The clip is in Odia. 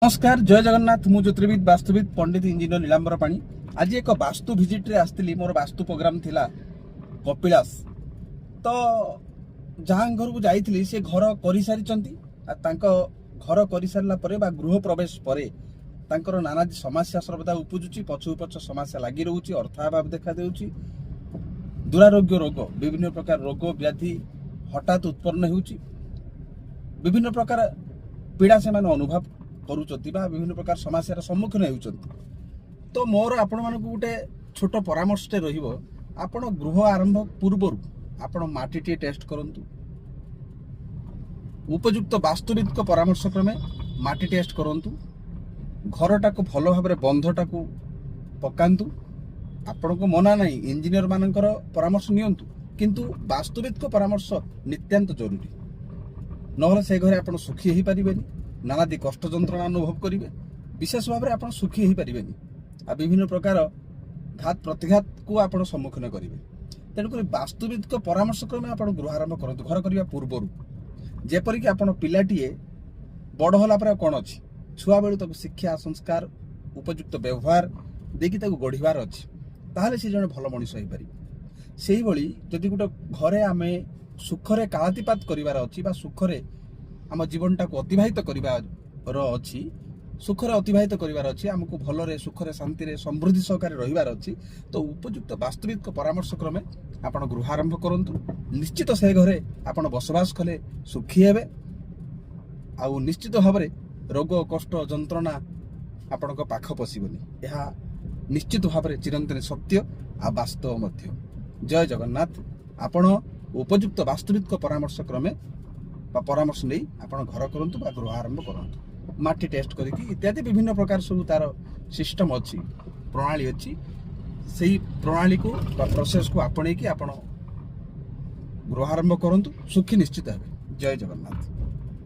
ନମସ୍କାର, ଜୟ ଜଗନ୍ନାଥ। ମୁଁ ଜ୍ୟୋତିର୍ବିଦ, ବାସ୍ତୁବିଦ ପଣ୍ଡିତ ଇଞ୍ଜିନିୟର ନୀଳାମ୍ବର ପାଣି। ଆଜି ଏକ ବାସ୍ତୁ ଭିଜିଟ୍ରେ ଆସିଥିଲି। ମୋର ବାସ୍ତୁ ପ୍ରୋଗ୍ରାମ ଥିଲା କପିଳାସ। ତ ଯାହା ଘରକୁ ଯାଇଥିଲି, ସେ ଘର କରିସାରିଛନ୍ତି। ଆଉ ତାଙ୍କ ଘର କରିସାରିଲା ପରେ ବା ଗୃହ ପ୍ରବେଶ ପରେ ତାଙ୍କର ନାନାଦି ସମସ୍ୟା ସର୍ବଦା ଉପୁଜୁଛି। ପଛକୁ ପଛ ସମସ୍ୟା ଲାଗି ରହୁଛି, ଅର୍ଥାଭାବ ଦେଖାଦେଉଛି, ଦୁରାରୋଗ୍ୟ ରୋଗ, ବିଭିନ୍ନ ପ୍ରକାର ରୋଗ ବ୍ୟାଧି ହଠାତ୍ ଉତ୍ପନ୍ନ ହେଉଛି, ବିଭିନ୍ନ ପ୍ରକାର ପୀଡ଼ା ସେମାନେ ଅନୁଭବ କରୁଛନ୍ତି ବା ବିଭିନ୍ନ ପ୍ରକାର ସମସ୍ୟାର ସମ୍ମୁଖୀନ ହେଉଛନ୍ତି। ତ ମୋର ଆପଣମାନଙ୍କୁ ଗୋଟେ ଛୋଟ ପରାମର୍ଶଟେ ରହିବ। ଆପଣ ଗୃହ ଆରମ୍ଭ ପୂର୍ବରୁ ଆପଣ ମାଟିଟିଏ ଟେଷ୍ଟ କରନ୍ତୁ। ଉପଯୁକ୍ତ ବାସ୍ତୁବିଦଙ୍କ ପରାମର୍ଶ କ୍ରମେ ମାଟି ଟେଷ୍ଟ କରନ୍ତୁ। ଘରଟାକୁ ଭଲ ଭାବରେ ବନ୍ଧଟାକୁ ପକାନ୍ତୁ। ଆପଣଙ୍କୁ ମନା ନାହିଁ, ଇଞ୍ଜିନିୟର ମାନଙ୍କର ପରାମର୍ଶ ନିଅନ୍ତୁ, କିନ୍ତୁ ବାସ୍ତୁବିଦଙ୍କ ପରାମର୍ଶ ନିତ୍ୟାନ୍ତ ଜରୁରୀ। ନହେଲେ ସେ ଘରେ ଆପଣ ସୁଖୀ ହେଇପାରିବେନି, ନାନାଦି କଷ୍ଟ ଯନ୍ତ୍ରଣା ଅନୁଭବ କରିବେ। ବିଶେଷ ଭାବରେ ଆପଣ ସୁଖୀ ହେଇପାରିବେନି ଆଉ ବିଭିନ୍ନ ପ୍ରକାର ଘାତ ପ୍ରତିଘାତକୁ ଆପଣ ସମ୍ମୁଖୀନ କରିବେ। ତେଣୁକରି ବାସ୍ତୁବିଦଙ୍କ ପରାମର୍ଶ କ୍ରମେ ଆପଣ ଗୃହ ଆରମ୍ଭ କରନ୍ତୁ ଘର କରିବା ପୂର୍ବରୁ। ଯେପରିକି ଆପଣ ପିଲାଟିଏ ବଡ଼ ହେଲା ପରେ ଆଉ କ'ଣ ଅଛି, ଛୁଆବେଳୁ ତାକୁ ଶିକ୍ଷା, ସଂସ୍କାର, ଉପଯୁକ୍ତ ବ୍ୟବହାର ଦେଇକି ତାକୁ ଗଢ଼ିବାର ଅଛି, ତାହେଲେ ସେ ଜଣେ ଭଲ ମଣିଷ ହେଇପାରିବ। ସେଇଭଳି ଯଦି ଗୋଟେ ଘରେ ଆମେ ସୁଖରେ କାଳାତିପାତ କରିବାର ଅଛି ବା ସୁଖରେ ଆମ ଜୀବନଟାକୁ ଅତିବାହିତ କରିବାର ଅଛି, ସୁଖରେ ଅତିବାହିତ କରିବାର ଅଛି, ଆମକୁ ଭଲରେ, ସୁଖରେ, ଶାନ୍ତିରେ, ସମୃଦ୍ଧି ସହକାରେ ରହିବାର ଅଛି, ତ ଉପଯୁକ୍ତ ବାସ୍ତୁବିଦଙ୍କ ପରାମର୍ଶ କ୍ରମେ ଆପଣ ଗୃହ ଆରମ୍ଭ କରନ୍ତୁ। ନିଶ୍ଚିତ ସେ ଘରେ ଆପଣ ବସବାସ କଲେ ସୁଖୀ ହେବେ ଆଉ ନିଶ୍ଚିତ ଭାବରେ ରୋଗ, କଷ୍ଟ, ଯନ୍ତ୍ରଣା ଆପଣଙ୍କ ପାଖ ପଶିବନି। ଏହା ନିଶ୍ଚିତ ଭାବରେ ଚିରନ୍ତନ ସତ୍ୟ ଆଉ ବାସ୍ତବ ମଧ୍ୟ। ଜୟ ଜଗନ୍ନାଥ। ଆପଣ ଉପଯୁକ୍ତ ବାସ୍ତୁବିଦଙ୍କ ପରାମର୍ଶ କ୍ରମେ ବା ପରାମର୍ଶ ନେଇ ଆପଣ ଘର କରନ୍ତୁ ବା ଗୃହ ଆରମ୍ଭ କରନ୍ତୁ। ମାଟି ଟେଷ୍ଟ କରିକି ଇତ୍ୟାଦି ବିଭିନ୍ନ ପ୍ରକାର ସବୁ ତାର ସିଷ୍ଟମ ଅଛି, ପ୍ରଣାଳୀ ଅଛି। ସେଇ ପ୍ରଣାଳୀକୁ ବା ପ୍ରୋସେସକୁ ଆପଣେଇକି ଆପଣ ଗୃହ ଆରମ୍ଭ କରନ୍ତୁ, ସୁଖୀ ନିଶ୍ଚିତ ହେବେ। ଜୟ ଜଗନ୍ନାଥ।